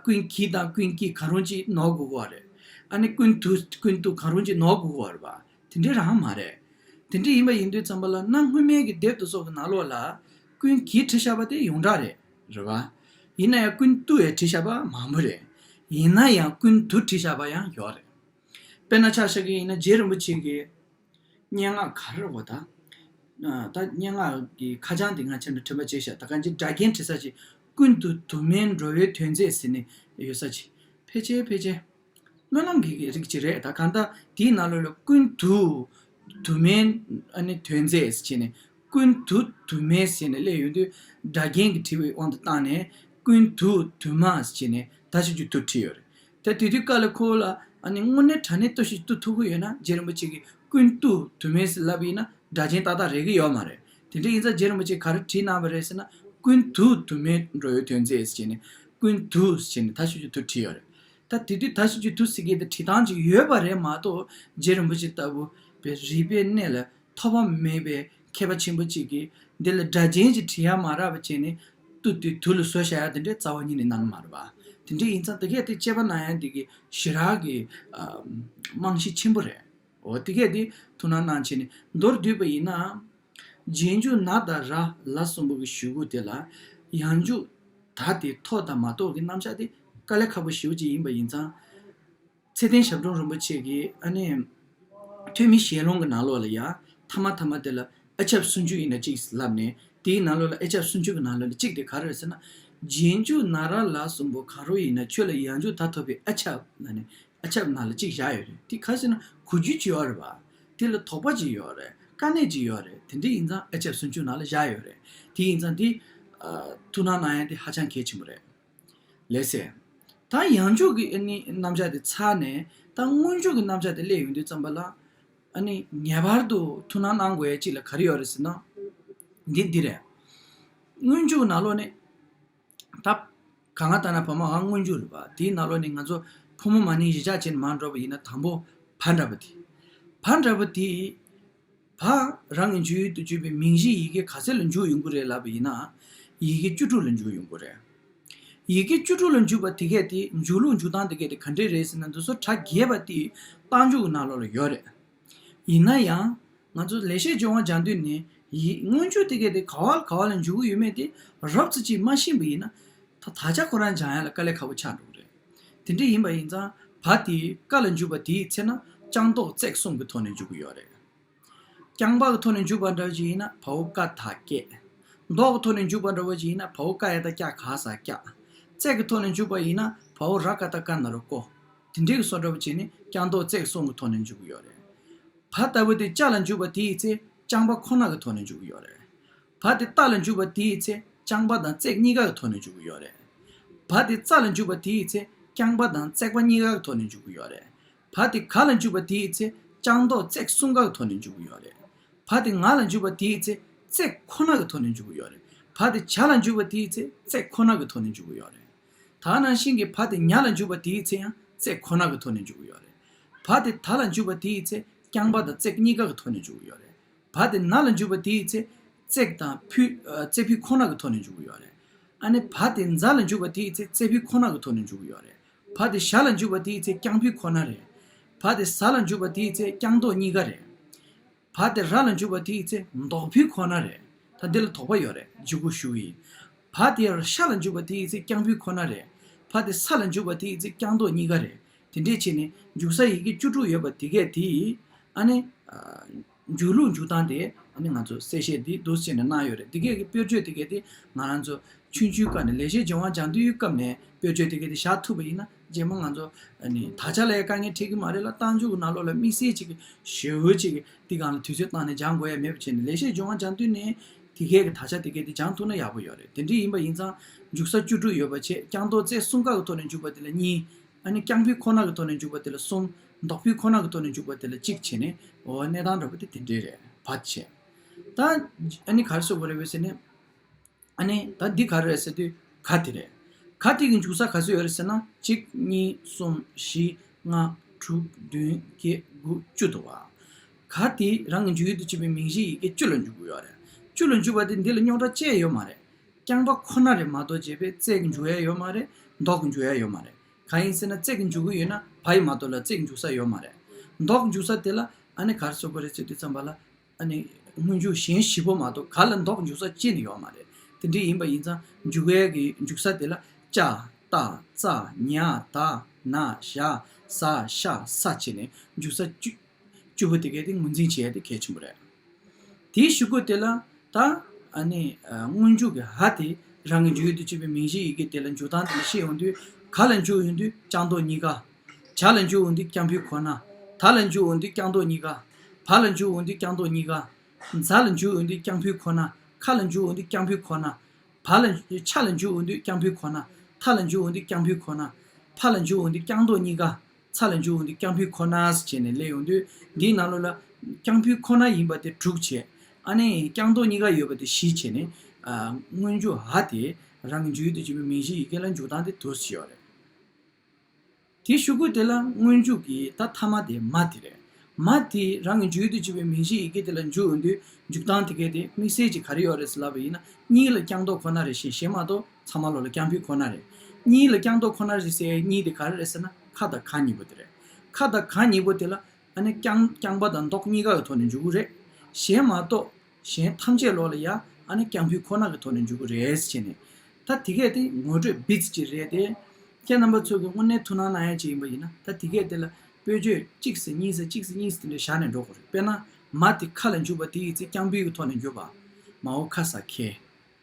ཀུན་གྱིས་དང་ཀུན་གྱིས་གང་རུང་ཅིག་ནོར་དགོས་ཀྱི་རེད། ཨ་ནི་ཀུན་ཏུ་ཀུན་ཏུ་གང་རུང་ཅིག་ནོར་དགོས་ཀྱི་རེད་བ། དེ་འདྲ་རང་མ་རེད། དེ་འདྲ་ཡིན་པ་ཡིན་དུས་ཙམ་པ་ལ་གནའ་སྔོན་མའི་གི་དེབ་དེ་ཚོ་གི་ནང་ལོགས་ལ་ཀུན་གྱིས་བྲིས་བཞག་པ་དེ་ཡོངས་གྲགས་རེད། རེད་བ། ཡིན་ན་ཡང་ཀུན་ཏུ་ཡང་བྲིས་བཞག་པ་མང་པོ་རེད། ཡིན་ན་ཡང་ཀུན་དུ་བྲིས་བཞག་པ་ཡང་ཡོད་རེད། དཔེར་ན་ཆ་བཞག་གི་ཡིན་ན་རྗེ་རིན་པོ་ཆེ་གི་སྙན་ངག་ག་རེ་རེད་པ་ད། ད་སྙན་ངག་གི་ཁ་བྱང་འདི་ང་ཁྱེད་ཚོར་འགྲེལ་པ་བྱས་ཤག་ད་གང་ཅི་སྒྲ་རྒྱན་བྲིས་ས་ཅིག་ཀུན་ཏུ་དུ་མས་འགྲོ་བའི་དོན་མཛད་ཟེར་ནས་ཡོད་ས་ཅིག་ཕལ་ཆེར་ཕལ་ཆེར་སྨོན་ལམ་གྱི་རིགས་ཅིག་རེད། ད་གང་ལྟར་དེའི་ནང་ལོགས་ལ་ཀུན་ཏུ་དུ་མས་ཨ་ནི་དོན་མཛད་ཟེར་བྱས་ནས་ཀུན་ཏུ་དུ་མས་ཟེར་ནས་སླེབས་ཡོང་དུས་སྒྲ་རྒྱན་གྱི་བྲིས་པའི་དབང་དུ་བཏང་ནས་ཀུན་ཏུ་དུ་མ་ཟེར་བྱས་ནས་ད་ཞིབ་ཏུ་བྲིས་ཡོད་རེད། ད་དེ་དུས་སྐབས་ལ་ཁོ་ལ་ཨ་ནི་དངོས་གནས་དྲང་གནས་བསྟོད་ཞིབ་ཏུ་ཐུབ་ཀྱི་ཡོད་ན་རྗེ་རིན་པོ་ཆེ་གིས་ཀུན་ཏུ་དུ་མས་ཟེར་ལབ་ཡིན་ན་སྒྲ་རྒྱན་ཏག་ཏག་རེག་གི་ཡོད་མ་རེད། དེ་འདྲ་ཡིན་ཙང་རྗེ་རིན་པོ་ཆེས་ག་རེ་བྲིས་གནང་བ་རེད་ཟེར་ན། ཀུན་ཏུ་དུ་མས་འགྲོ་བའི་དོན་མཛད་ཟེར་བྱས་ནས་ཀུན་ཏུ་ཟེར་བྱས་ནས་ད་ཞིབ་ཏུ་བྲིས་ཡོད་རེད། ད་དེ་དུས་ད་ཞིབ་ཏུ་ཟེར་གྱི་དེ་བྲིས་སྟངས་ཅིག་ཡོད་པ་རེད་མ་གཏོགས་རྗེ་རིན་པོ་ཆེ་ལྟ་བུ་པའི་རིག་པའི་གནས་ལ་ཐོགས་པ་མེད་པའི་མཁས་པ་ཆེན་པོ་གཅིག་གིས་འདི་ལ་སྒྲ་རྒྱན་ཅིག་བྲིས་ཡ་མ་རག་པ་བྱས་ནས་ཏུ་ཏུ་དུ་ལ་བཟོ་བཞག་ཡ་དེ་འདྲའི་རྩ་བ་ཉིད་ནས་གནང་གི་མ་རེད་པ། དེ་འདྲ་ཡིན་ཙང་དེ་གས་དེ་དཔྱད་པ་གནང་ཡ་འདི་གི་ཞེ་དྲག་གི་ཨ་རྨང་གཞི་ཆེན་པོ་རེད། འོ་དེ་གས་དེ་ཐུགས་སྣང་གནང་བྱས་ནས་མདོར་བསྡུས་པ་ཡིན་ན། རྗེས་འཇུག་ན་དང་ར་ལ་གསུམ་པོ་གི་ཞུ་སྒོ་དེ་ལ་ཡང་འཇུག་ད་དེ་ཐོག་དང་མ་གཏོགས་ཀྱི་རྣམ་གཞག་དེ་དཀའ་ལས་ཁག་པོ་ཞེ་པོ་ཅིག་ཡིན་པ་ཡིན་ཙང་། ཚེ་བརྟན་ཞབས་དྲུང་རིན་པོ་ཆེ་གིས་ཨ་ནི་ཐོན་མིའི་ཞལ་ལུང་གི་ནང་ལོགས་ལ་ཡང་མཐའ་མ་མཐའ་མ་དེ་ལ་ཨ་ཁྱབ་སུམ་ཅུ་ཡིན་ན་གཅིག་ལབ་ནས་དེའི་ནང་ལོགས་ལ་ཨ་ཁྱབ་སུམ་ཅུ་གི་ནང་ལོགས་ལ་གཅིག་དེ་ག་རེ་རེད་ཟེར་ན། རྗེས་འཇུག་ན་ར་ལ་གསུམ་པོ་ག་རེ་ཡིན་ན་ཁྱོད་ལ་ཡང་འཇུག་ད་ཐོབ་པའི་ཨ་ཁྱབ་ལབ་ནས། ཨ་ཁྱབ་ནང་ལ་གཅིག་བཞག་ཡོད་རེད། དེ་ག་ཟེར་ན་གོ་རྒྱུ་ཅིག་ཡོད་རེད་པ། དེ་ལ་དོགས་པ་ཅིག་ཡོད་རེད། དཀའ་གནད་ཅིག་ཡོད་རེད། དེ་འདྲ་ཡིན་ཙང་ཨ་ཁྱབ་སུམ་ཅུ་ནང་ལ་བཞག་ཡོད་རེད། དེ་ཡིན་ཙང་དེ་ཨ་ཐུགས་སྣང་གནང་ཡ་དེ་ཧ་ཅང་གལ་ཆེན་པོ་རེད། ལགས་སེ། ད་ཡང་འཇུག་གི་ཨ་ནི་རྣམ་གཞག་དེ་ཚར་ནས་ད་སྔོན་འཇུག་གི་རྣམ་གཞག་དེ་སླེབས་ཡོང་དུས་ཙམ་པ་ལ་ཨ་ནི་ངེས་པར་དུ་ཐུགས་སྣང་གནང་དགོས་ཡ་གཅིག་ལ་ག་རེ་ཡོད་རེད་ཟེར་ན། འདི་འདི་རེད། སྔོན་འཇུག་ནང་ལོགས་ནས། ད་གང་ལྟར་ན་བར་མ་འང་སྔོན་འཇུག་རེད་པ། དེའི་ནང་ལོགས་ནས་ང་ཚོ་ཕོ་མོ་མ་ནིང་གཞིས་ཆགས་ཅན་མར་འགྲོ་བ་ཡིན་ན་དང་པོ་བ་འདྲ་པོ་དེ། བ་འདྲ་པོ་དེ། བ་རང་གི་འཇུག་ཡུལ་དུ་གྱུར་པའི་མིང་གཞིའི་ཡི་གེ་ག་ཚད་ལ་འཇུག་ཡོང་གི་རེད་ལབ་པ་ཡིན་ན། ཡི་གེ་བཅུ་དྲུག་ལ་འཇུག་ཡོང་གི་རེད། ཡི་གེ་བཅུ་དྲུག་ལ་འཇུག་པ་དེ་གས་དེ་འཇུག་ལུགས་འཇུག་སྟངས་དེ་གས་དེ་ག་འདྲས་རེད་ཟེར་ན་འདི་ཚོ་གྲ་རྒྱས་པ་དེ་རྟགས་འཇུག་གི་ནང་ལོགས་ལ་ཡོད་རེད། ཡིན་ན་ཡང་། ང་ཚོ་ལེགས་བཤད་ལྗོན་དབང་སྦྱང་དུས་ནས་ཡིད་སྔོན་འཇུག་དེ་གས་དེ་ག་བ་ག་བ་ལ་འཇུག་གི་ཡོད་མེད་དེ་རོབ་ཙམ་ཅིག་མ་ཤེས་པ་ཡིན་ན་ད་དག་ཆ་ཁོ་རང་སྦྱང་ཡ་ལ་དཀའ་ལས་ཁག་པོ་ཆགས་འགྲོ་གི་རེད། དེ་འདྲ་ཡིན་པ་ཡིན་ཙང་བ་དེ་ཀ་ལ་འཇུག་པ་དེའི་ཚེ་ན་རྐྱང་འདོགས་བརྩེགས་གསུམ་གྱི་ཐོག་ནས་འཇུག་གི་ཡོད་རེད། རྐྱང་པ་གི་ཐོག་ནས་འཇུག་པ་འདྲ་བ་ཅིག་ཡིན་ན་བའོ་ཀ་ད་ཀད། འདོགས་ཀྱི་ཐོག་ནས་འཇུག་པ་འདྲ་བོ་ཅིག་ཡིན་ན་བའོ་ཀ་ཡ་ད་ཀྱ་ག་ས་ཀྱ། བརྩེགས་ཀྱི་ཐོག་ནས་འཇུག་པ་ཡིན་ན་བའོ་ར་ཀ་ད་ཀ་ན་རོ་ཀོ། དེ་འདྲའི་གི་བཟོ་འདྲ་བོ་བྱས་ནས་རྐྱང་འདོགས་བརྩེགས་གསུམ་གྱི་ཐོག་ནས་འཇུག་གི་ཡོད་རེད། བ་ལྟ་བུ་དེ་ཅ་ལ་འཇུག་པ་དེའི་ཚེ་རྐྱང་པ་ཁོ་ན་གི་ཐོག་ནས་འཇུག་གི་ཡོད་རེད། བ་དེ་ཏ་ལ་འཇུག་པ་དེའི་ཚེ་རྐྱང་པ་དང་བརྩེགས་གཉིས་ཀ་གི་ཐོག་ནས་འཇུག་གི་ཡོད་རེད། བ་དེ་ཙ་ལ་འཇུག་པ་དེའི་ཚེ་རྐྱང་པ་དང་བརྩེགས་པ་གཉིས་ཀ་གི་ཐོག་ནས་འཇུག་གི་ཡོད་རེད། བ་དེ་ག་ལ་འཇུག་པ་དེའི་ཚེ་རྐྱང་འདོགས་བརྩེགས་གསུམ་ཀ་གི་ཐོག་ནས་འཇུག་གི་ཡོད་རེད། བ་དེ་ང་ལ་འཇུག་པ་དེའི་ཚེ་བརྩེགས་ཁོ་ན་གི་ཐོག་ནས་འཇུག་གི་ཡོད་རེད། བ་དེ་བྱ་ལ་འཇུག་པ་དེའི་ཚེ་བརྩེགས་ཁོ་ན་གི་ཐོག་ནས་འཇུག་གི་ཡོད་རེད། ད་ནང་བཞིན་གྱི་བ་དེ་ཉ་ལ་འཇུག་པ་དེའི་ཚེ་ཡང་བརྩེགས་ཁོ་ན་གི་ཐོག་ནས་འཇུག་གི་ཡོད་རེད། བ་དེ་ད་ལ་འཇུག་པ་དེའི་ཚེ་རྐྱང་པ་དང་བརྩེགས་གཉིས་ཀ་གི་ཐོག་ནས་འཇུག་གི་ཡོད་རེད། བ་དེ་ན་ལ་འཇུག་པ་དེའི་ཚེ་བརྩེགས་དང་ཕུ་ཨ་བརྩེགས་ཕུད་ཁོ་ན་གི་ཐོག་ནས་འཇུག་གི་ཡོད་རེད། ཨ་ནི་བ་དེ་ཛ་ལ་འཇུག་པ་དེའི་ཚེ་བརྩེགས་ཕུད་ཁོ་ན་གི་ཐོག་ནས་འཇུག་གི་ཡོད་རེད། བ་དེ་ཞ་ལ་འཇུག་པ་དེའི་ཚེ་རྐྱང་ཕུད་ཁོ་ན་རེད། བ་དེ་ཟ་ལ་འཇུག་པ་དེའི་ཚེ་རྐྱང་འདོགས་གཉིས་ཀ་རེད། བ་དེ་ར་ལ་འཇུག་པ་དེའི་ཚེ་འདོགས་ཕུད་ཁོ་ན་རེད། ད་འདི་ལ་དོགས་པ་ཡོད་རེད། འཇུག་སྒོ་ཞུ་གི་ཡིན། བ་དེ་ཤ་ལ་འཇུག་པ་དེའི་ཚེ་རྐྱང་ཕུད་ཁོ་ན་རེད། བ་དེ་ས་ལ་འཇུག་པ་དེའི་ཚེ་རྐྱང་འདོགས་གཉིས་ཀ་རེད། དེ་འདྲས་བྱས་ནས་འཇུག་ས་ཡི་གེ་བཅུ་དྲུག་ཡོད་པ་དེ་གས་དེ་ཨ་ནི་འཇུག་ལུགས་འཇུག་སྟངས་དེ་ཨ་ནི་ང་ཚོ་གསལ་བཤད་འདི་འདུག་སེ་བྱས་ནས་གནང་ཡོད་རེད། དེ་གས་ཀྱི་དཔེར་བརྗོད་དེ་གས་དེ་ང་རང་ཚོ་ཆུང་ཆུང་སྐབས་ནས་ལེགས་བཤད་ལྗོན་དབང་སྦྱང་དུས་སྐབས་ནས་དཔེར་བརྗོད་དེ་གས་དེ་བཞག་ཐུབ་པ་ཡིན་ན་རྗེས་མ་ང་ཚོ་ཨ་ནི་དག་ཆ་ལ་ཡང་དཀའ་ངལ་འཕྲད་ཀྱི་མ་རེད་ལ། རྟགས་འཇུག་གི་ནང་ལོགས་ལ་དམིགས་བསལ་ཅིག་ཞེ་པོ་ཅིག་དེ་སྒང་ལ་དུས་ཚོད་བཏང་ནས་སྦྱང་དགོས་ཡ་མེད་པ་བྱས་ནས་ལེགས་བཤད་ལྗོན་དབང་སྦྱང་དུས་ནས་དེ་གས་ཀྱི་དག་ཆ་དེ་གས་དེ་སྦྱང་ཐུབ་ན་ཡག་པོ་ཡོད་རེད། དེ་འདྲ་ཡིན་པ་ཡིན་ཙང་འཇུག་ས་བཅུ་དྲུག་ཡོད་པ་བྱས་རྐྱང་འདོགས་བརྩེགས་གསུམ་ཀ་གི་ཐོག་ནས་འཇུག་པ་དེ་ལ་གཉིས། ཨ་ནི་རྐྱང་ཕུད་ཁོ་ན་གི་ཐོག་ནས་འཇུག་པ་དེ་ལ་གསུམ། འདོགས་ཕུད་ཁོ་ན་གི་ཐོག་ནས་འཇུག་པ་དེ་ལ་གཅིག་བྱས་ནས་འོ་གནས་སྟངས་འདྲ་པོ་དེ་དེ་འདྲས་རེད། བ་བྱས། ད་ཨ་ནི་ག་རེ་ཟེར་དགོས་རེད་པས་ཟེར་ནས། ཨ་ནི་ད་འདི་ག་རེ་རེད་ཟེར་དུས་ག་དེ་རེད། ག་དེ་གི་འཇུག་ས་ག་ཚོད་ཡོད་རེད་ཟེར་ན་གཅིག་གཉིས་གསུམ་བཞི་ལྔ་དྲུག་བདུན་བརྒྱད་དགུ་བཅུ་འདུག་བ། ག་དེ་རང་གི་འཇུག་ཡུལ་དུ་བྱེད་པའི་མིང་གཞིའི་ཡི་གེ་བཅུ་ལ་འཇུག་གི་ཡོད་རེད། བཅུ་ལ་འཇུག་པ་དེ་འདི་ལ་རྙོག་དྲ་ཅི་ཡོད་མ་རེད། རྐྱང་པ་ཁོ་ན་རེད་མ་གཏོགས་བྱས་པའི་བརྩེགས་འཇུག་ཡ་ཡོད་མ་རེད། འདོགས་འཇུག་ཡ་ཡོད་མ་རེད། གང་ཡིན་ཟེར་ན་བརྩེགས་འཇུག་གི་ཡོད་ན་བ་ཡི་མ་གཏོགས་ལ་བརྩེགས་འཇུག་ས་ཡོད་མ་རེད། འདོགས་འཇུག་ས་དེ་ལ་ཨ་ནི་ག་རེ་ཟེར་དགོས་རེད་ཟེར་དུས་ཙམ་པ་ལ། ཨ་ནི་སྔོན་འཇུག་གཞན་བཞི་པོ་མ་གཏོགས་ག་ལ་འདོགས་འཇུག་ས་གཅིག་ནི་ཡོད་མ་རེད། དེ་འདྲ་ཡིན་པ་ཡིན་ཙང་འཇུག་ཡས་ཀྱི་འཇུག་ས་དེ་ལ་ཅ། ཏ་ཙ་ཉ་ད་ན་ཞ་ཟ་ཤ་ས་བྱས་ནས་འཇུག་ས་བཅུ་བཅུ་པོ་དེ་གས་དེ་ངོས་འཛིན་བྱེད་ཡ་དེ་གལ་ཆེན་པོ་རེད། དེའི་གཞུག་གུ་དེ་ལ་ད་ཨ་ནི་ཨ་སྔོན་འཇུག་གི་ཧ་དེ་རང་གི་འཇུག་ཡུལ་དུ་བྱེད་པའི་མིང་གཞིའི་ཡི་གེ་དེ་ལ་འཇུག་སྟངས་དེ་ལ་བཤད་ཡོང་དུས། ག་ལ་འཇུག་ཡོང་དུས་རྐྱང་ལྡོག་གཉིས་ཀ། ཇ་ལ་འཇུག་ཡོང་དུས་རྐྱང་ཕུད་ཁོ་ན། ད་ལ་འཇུག་ཡོང་དུས་རྐྱང་ལྡོག་གཉིས་ཀ། བ་ལ་འཇུག་ཡོང་དུས་རྐྱང་ལྡོག་གཉིས་ཀ། ཛ་ལ་འཇུག་ཡོང་དུས་རྐྱང་ཕུད་ཁོ་ན། ཁ་ལ་འཇུག་ཡོང་དུས་རྐྱང་ཕུད་ཁོ་ན། བ་ལ་ཆ་ལ་འཇུག་ཡོང་དུས་རྐྱང་ཕུད་ཁོ་ན། ཐ་ལ་འཇུག་ཡོང་དུས་རྐྱང་ཕུད་ཁོ་ན། ཕ་ལ་འཇུག་ཡོང་དུས་རྐྱང་ལྡོག་གཉིས་ཀ། ཚ་ལ་འཇུག་ཡོང་དུས་རྐྱང་ཕུད་ཁོ་ན་ཟེར་བྱས་ནས་སླེབས་ཡོང་དུས། འདིའི་ནང་ལོགས་ལ་རྐྱང་ཕུད་ཁོ་ན་ཡིན་པ་དེ་དྲུག་བྱས། ཨ་ནི་རྐྱང་ལྡོག་གཉིས་ཀ་ཡོད་པ་དེ་བཞི་བྱས་ནས། ཨ་སྔོན་འཇུག་ཧ་དེ་རང་གི་འཇུག་ཡུལ་དུ་བྱེད་པའི་མིང་གཞིའི་ཡི་གེ་ལ་འཇུག་སྟངས་དེ་དུ་ཡོད་རེད། དེའི་གཞུག་གུ་དེ་ལ་སྔོན་འཇུག་གི་ད་མཐའ་མ་དེ་མ་དེ་རེད། མ་དེ་རང་གི་འཇུག་ཡུལ་དུ་བྱེད་པའི་མིང་གཞིའི་ཡི་གེ་དེ་ལ་འཇུག་ཡོང་དུས་འཇུག་སྟངས་དེ་གས་དེ་དམིགས་བསལ་གྱི་ག་རེ་ཡོད་རེད་ཟེར་ལབ་པ་ཡིན་ན། གཉིས་ལ་རྐྱང་ལྡོག་ཁོ་ན་རེད་ཤག་གཞན་མ་གཏོགས་ཚང་མ་ལོགས་ལ་རྐྱང་ཕུད་ཁོ་ན་རེད། གཉིས་ལ་རྐྱང་ལྡོག་ཁོ་ན་རེད་ཟེར་ཡ་གཉིས་དེ་ག་རེ་རེད་ཟེར་ན། ཁ་དང་ག་གཉིས་པོ་དེ་རེད། ཁ་དང་ག་གཉིས་པོ་དེ་ལ་ཨ་ནི་རྐྱང་རྐྱང་པ་དང་ལྡོག་གཉིས་ཀ་གི་ཐོག་ནས་འཇུག་གི་རེད། གཞན་མ་གཏོགས་གཞན་ཐམས་ཅད་ལོགས་ལ་ཡ་ཨ་ནི་རྐྱང་ཕུད་ཁོ་ན་གི་ཐོག་ནས་འཇུག་གི་རེད་ཟེར་བྱས་ནས། ད་དེ་གས་དེ་ངོ་སྤྲོད་བིད་ཅིག་རེད་དེ། ཁྱེད་རྣམ་པ་ཚོ་གི་དངོས་གནས་ཐུགས་སྣང་གནང་ཡ་ཅིག་ཡིན་པ་ཡིན་ན། ད་དེ་གས་དེ་ལ་དཔེར་བརྗོད་གཅིག་ཟེར་གཉིས་ཟེར་གཅིག་ཟེར་གཉིས་ཟེར་དེ་འདྲ་བཞག་ནས་འགྲོ་དགོས་རེད། དཔེར་ན་མ་དེ་ཁ་ལ་འཇུག་པ་དེ་ཡི་ཚེ་རྐྱང་ཕུད་ཀྱི་ཐོག་ནས་འཇུག་པ། མའོ་ཁ་ས་ཁེ།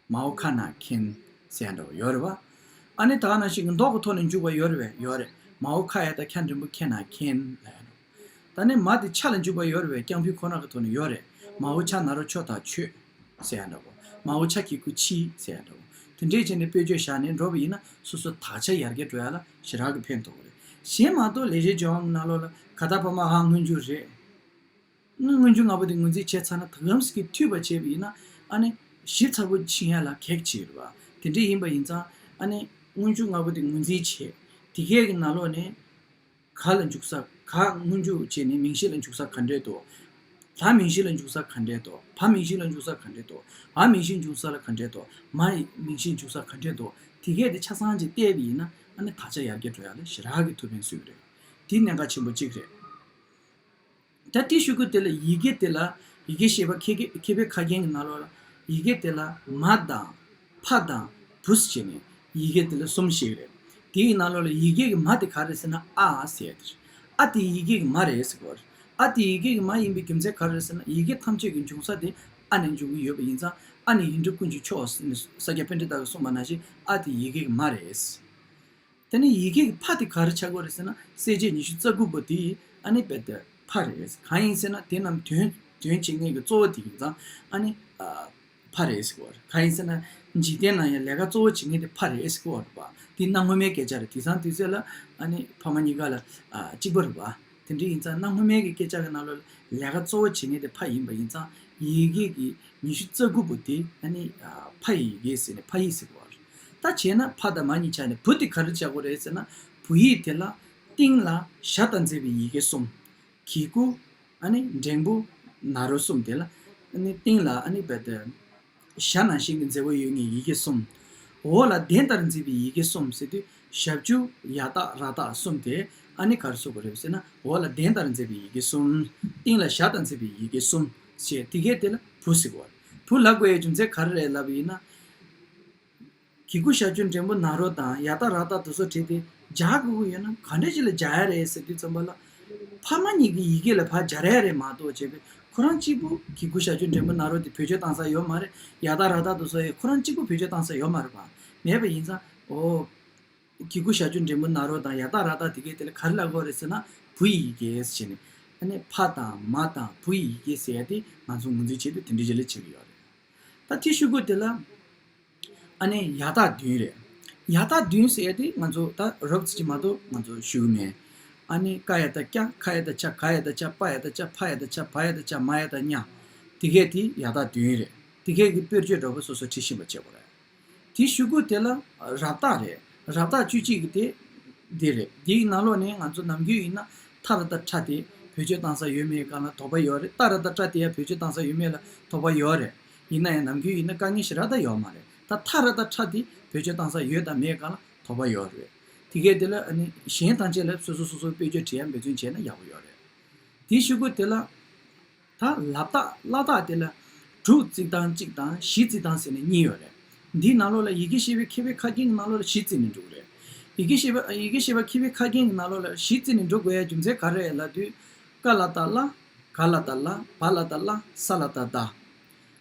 མའོ་ཁ་ན་ཁེན་ཟེར་ཡ་འདྲ་བོ་ཡོད་རེད་བ། ཨ་ནི་ད་ག་ནང་བཞིན་གྱི་ལྡོག་གི་ཐོག་ནས་འཇུག་པ་ཡོད་རེད་བས། ཡོད་རེད། མའོ་ཁ་ཡ་ད་ཁ་འགྲེང་བུ་ཁེ་ན་ཁེན་ལབ་ཡ་འདྲ་བོ། ད་ནི་མ་དེ་ཆ་ལ་འཇུག་པ་ཡོད་རེད་བས། རྐྱང་ཕུད་ཁོ་ན་གི་ཐོག་ནས་ཡོད་རེད། མའོ་ཆ་ན་རོ་ཆོ་ད་ཆོད་ཟེར་ཡ་འདྲ་བོ། མའོ་ཆ་གི་གུ་ཆི་ཟེར་ཡ་འདྲ་བོ། དེ་འདྲས་བྱས་ནས་དཔེར་བརྗོད་བཞག་ནས་འགྲོ་བ་ཡིན་ན། སོ་སོ་དག་ཆ་ཡར་རྒྱས་འགྲོ་ཡ་ལ་ཞེ་དྲག་གི་ཕན་ཐོགས་རེད། གཞན་མ་གཏོགས་ལེགས་བཤད་ལྗོན་དབང་གི་ནང་ལོགས་ལ་ག་ད་བ་མ་འ་སྔོན་འཇུག་རེད། སྔོན་འཇུག་ལྔ་པོ་དེ་ངོས་འཛིན་བྱས་ཚར་ན། ད་གམ་ཟིག་གི་མཐུད་པ་བྱས་པ་ཡིན་ན། ཨ་ནི་ཞིབ་ཚགས་པོ་ཕྱིན་ཡ་ལ་གེགས་ཆེ་རེད་བ། དེ་འདྲ་ཡིན་པ་ཡིན་ཙང་། ཨ་ནི་སྔོན་འཇུག་ལྔ་པོ་དེ་ངོས་འཛིན་བྱས། དེ་གས་ཀྱི་ནང་ལོགས་ནས་ག་ལ་འཇུག་ས། ག་སྔོན་འཇུག་བྱས་ནས་མིང་གཞི་ལ་འཇུག་ས་ག་འདྲས་འདུག་ད་མིང་གཞི་ལ་འཇུག་ས་ག་འདྲས་འདུག་བ་མིང་གཞི་ལ་འཇུག་ས་ག་འདྲས་འདུག་འ་མིང་གཞི་འཇུག་ས་ལ་ག་འདྲས་འདུག་མ་ཡི་མིང་གཞི་འཇུག་ས་ག་འདྲས་འདུག་དེ་གས་དེ་ཆ་ཚང་ཅིག་བལྟས་པ་ཡིན་ན། ཨ་ནི་དག་ཆ་ཡར་རྒྱས་འགྲོ་ཡ་ལ་ཞེ་དྲག་གི་ཐུགས་ཕན་གསོས་ཀྱི་རེད། དེ་གནད་འགག་ཆེན་པོ་གཅིག་རེད། ད་དེའི་གཞུག་གུ་དེ་ལ་ཡི་གེ་དེ་ལ། ཡི་གེ་ཤེས་པ་མཁས་པའི་ཁ་རྒྱན་གྱི་ནང་ལོགས་ལ། ཡི་གེ་དེ་ལ་མ་དང་ཕ་དང་བུ་ཟེར་བྱས་ནས་ཡི་གེ་དེ་ལ་གསུམ་ཞིག་རེད། དེའི་ནང་ལོགས་ལ་ཡི་གེ་གི་མ་དེ་ག་རེ་ཟེར་ན། ཨ་ཟེར་ཡ་དེ་རེད། ཨ་དེ་ཡི་གེ་གི་མ་རེད་ཟེར་གོ་རེད། ཨ་དེ་ཡི་གེ་གི་མ་ཡིན་པའི་རྒྱུ་མཚན་ག་རེ་རེད་ཟེར་ན། ཡི་གེ་ཐམས་ཅད་ཀྱི་འབྱུང་ས་དེ་ཨ་ནས་འབྱུང་གི་ཡོད་པ་ཡིན་ཙང་། ཨ་ནི་ཡིན་གྲུབ་ཀུན་གྱི་མཆོག་ཟེར་ནས་ས་སྐྱ་པཎྜི་ཏ་གིས་གསུངས་པ་ནང་བཞིན། ཨ་དེ་ཡི་གེ་གི་མ་རེད། དེ་ནས་ཡི་གེ་གི་ཕ་དེ་ག་རེ་ཆགས་ཀྱི་ཡོད་རེད་ཟེར་ན། གསལ་བྱེད་ཉི་ཤུ་རྩ་དགུ་པོ་དེ་ཨ་ནི་རྦད་དེ་ཕ་རེད། གང་ཡིན་ཟེར་ན། དེ་རྣམས་དོན་དོན་བྱེད་མཁན་གྱི་གཙོ་བོ་དེ་ཡིན་ཙང་། ཨ་ནི་ཨ་ཕ་རེད་ཟེར་གྱི་ཡོད་རེད། གང་ཡིན་ཟེར་ན། འཇིག་རྟེན་ནང་ཡང་ལས་ཀ་གཙོ་བོ་བྱེད་མཁན་དེ་ཕ་རེད་ཟེར་གྱི་ཡོད་རེད་པ། དེ་གནའ་སྔོན་མའི་སྐད་ཆ་རེད། དེང་སང་དུས་ཚོད་ལ་ཨ་ནི་ཕ་མ་གཉིས་ཀ་ལ་ཨ་གཅིག་པ་རེད་པ། དེ་འདྲ་ཡིན་ཙང་། གནའ་སྔོན་མའི་གི་སྐད་ཆ་གི་ནང་ལོགས་ལ་ལས་ཀ་གཙོ་བོ་བྱེད་མཁན་དེ་ཕ་ཡིན་པ་ཡིན་ཙང་། ཡི་གེ་གི་ཉི་ཤུ་རྩ་དགུ་པོ་དེ་ཨ་ནི་ཨ་ཕ་ཡི་ཡི་གེ་ཟེར་ནས་ཕ་ཡིག་ཟེར་གྱི་ཡོད་རེད། ད་བྱས་ན་ཕ་དང་མ་གཉིས་ཆ་ནས་བུ་དེ་ག་རེ་ཆགས་ཀྱི་ཡོད་རེད་ཟེར་ན། བུ་ཡིག་དེ་ལ་ཏིང་ལ་ཞ་དང་མཛད་པའི་ཡི་གེ་གསུམ། གི་གུ། ཨ་ནི་འགྲེང་བུ། ན་རོ་གསུམ། དེ་ལ་ཨ་ནི་ཏིང་ལ་ཨ་ནི་རྦད་དེ་ཞ་ནང་བཞིན་གྱི་མཛད་པ་ཡོད་མཁན་ཡི་གེ་གསུམ། འོ་ལ་གདན་ལྟར་མཛད་པའི་ཡི་གེ་གསུམ་ཟེར་དུས། ཞབས་ཀྱུ་ཡ་བཏགས་ར་བཏགས་གསུམ་དེ་ཨ་ནི་ག་རེ་ཟེར་དགོས་རེད་ཟེར་ན། འོ་ལ་གདན་ལྟར་མཛད་པའི་ཡི་གེ་གསུམ། ཏིང་ལ་ཞ་དང་མཛད་པའི་ཡི་གེ་གསུམ་ཞེས། དེ་གས་དེ་ལ་བུ་ཟེར་གྱི་ཡོད་རེད། བུ་ལབ་དགོས་ཡའི་རྒྱུ་མཚན་ག་རེ་རེད་ལབ་པ་ཡིན་ན། གི་གུ་ཞབས་ཀྱུ་འགྲེང་བུ་ན་རོ་དང་ཡ་བཏགས་ར་བཏགས་དེ་ཚོ་བྲིས་ཏེ་སྦྱར་དགོས་ཀྱི་ཡོད་ན། ག་འདྲ་ཅིག་ལ་སྦྱར་ཡ་རེད་ཟེར་དུས་ཙམ་པ་ལ། ཕ་མ་གཉིས་ཀྱི་ཡི་གེ་ལ་ཕར་སྦྱར་ཡ་རེད་མ་གཏོགས། བྱས་པས་ཁོ་རང་གཅིག་པུ་གི་གུ་ཞབས་ཀྱུ་འགྲེང་བུ་ན་རོ་དེ་བེད་སྤྱོད་བཏང་ས་ཡོད་མ་རེད། ཡ་བཏགས་ར་བཏགས་དེ་ཚོ་ཡང་ཁོ་རང་གཅིག་པུ་བེད་སྤྱོད་བཏང་ས་ཡོད་མ་རེད་པ། མེད་པ་ཡིན་ཙང་། འོ། གི་གུ་ཞབས་ཀྱུ་འགྲེང་བུ་ན་རོ་དང་ཡ་བཏགས་ར་བཏགས་དེ་གས་དེ་ལ་ག་རེ་ལབ་དགོས་རེད་ཟེར་ན། བུ་ཡི་ཡི་གེ་ཟེར་ནས། ཨ་ནི་ཕ་དང་མ་དང་བུ་ཡི་ཡི་གེ་ཟེར་ཡ་དེ་ང་ཚོ་ངོས་འཛིན་བྱེད་དུས་དེ་འདྲ་ཅིག་ལ་བྱེད་ཀྱི་ཡོད་རེད། ད་དེའི་གཞུག་གུ་དེ་ལ་ཨ་ནི་ཡ་བཏགས་བདུན་རེད། ཡ་བཏགས་བདུན་ཟེར་ཡ་དེ་ང་ཚོ་ད་རོབ་ཙམ་ཅིག་མ་གཏོགས་ང་ཚོ་ཞུ་གི་མེད། ཨ་ནི་ཀ་ཡ་བཏགས་ཀྱ། ཁ་ཡ་བཏགས་ཁྱ། ག་ཡ་བཏགས་གྱ། པ་ཡ་བཏགས་པྱ། ཕ་ཡ་བཏགས་ཕྱ། བ་ཡ་བཏགས་བྱ། མ་ཡ་བཏགས་མྱ། དེ་གས་དེ་ཡ་བཏགས་བདུན་རེད། དེ་གས་ཀྱི་དཔེར་བརྗོད་འདྲ་པོ་སོ་སོ་བྲིས་ཤེས་པ་བྱེད་དགོས་རེད། དེའི་གཞུག་གུ་དེ་ལ་རབ་བཏགས་རེད། རབ་བཏགས་བཅུ་གཅིག་གི་དེ་འདི་རེད། འདིའི་ནང་ལོགས་ནས་ང་ཚོ་ནམ་རྒྱུན་ཡིན་ན་ཐ་ར་བཏགས་ཏྲ་དེ་བེད་སྤྱོད་བཏང་ས་ཡོད་མེད་སྒང་ལ་དོགས་པ་ཡོད་རེད། ཏ་ར་བཏགས་ཏྲ་དེ་ཡང་བེད་སྤྱོད་བཏང་ས་ཡོད་མེད་ལ་དོགས་པ་ཡོད་རེད། ཡིན་ན་ཡང་ནམ་རྒྱུན་ཡིན་ན་དཀའ་ངལ་ཞེ་དྲག་ད་ཡོད་མ་རེད། ད་ཐ་ར་བཏགས་ཏྲ་དེ་བེད་སྤྱོད་བཏང་ས་ཡོད་དང་མེད་སྒང་ལ་དོགས་པ་ཡོད་རེད། དེ་གས་དེ་ལ་ཨ་ནི་གཞན་ཐམས་ཅད་ལ་སོ་སོ་སོ་སོའི་དཔེར་བརྗོད་བྲིས་ཡ་འབད་བརྩོན་བྱས་ན་ཡག་པོ་ཡོད་རེད། དེའི་གཞུག་གུ་དེ་ལ། ད་ལ་བཏགས་ལ་བཏགས་དེ་ལ་དྲུག་བརྩི་སྟངས་གཅིག་དང་བཞི་བརྩི་སྟངས་ཟེར་ནས་གཉིས་ཡོད་རེད། འདིའི་ནང་ལོགས་ལ་ཡི་གེ་ཤེས་པའི་མཁས་པའི་ཁ་རྒྱན་གྱི་ནང་ལོགས་ལ་བཞི་བརྩིས་ནས་འགྲོ་གི་རེད། ཡི་གེ་ཤེས་པ་ཡི་གེ་ཤེས་པ་མཁས་པའི་ཁ་རྒྱན་གྱི་ནང་ལོགས་ལ་གཞི་རྩི་ནས་འགྲོ་དགོས་ཡ་རྒྱུ་མཚན་ག་རེ་ལབ་དུས། ཀ་ལ་བཏགས་ཀླ། ག་ལ་བཏགས་གླ། བ་ལ་བཏགས་བླ། ས་ལ་བཏགས་བདག་